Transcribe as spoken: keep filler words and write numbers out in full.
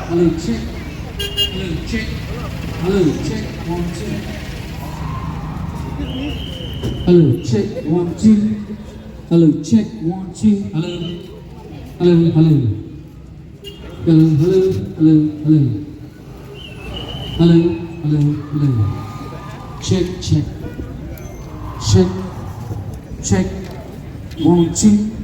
Hello, check. Hello, check. Hello, check. One, two. Hello, check. One, two. Hello, check. One, two. Hello. Hello, hello. Hello, hello, hello, hello. Hello, hello, hello. Check, check. Check, check. One, two.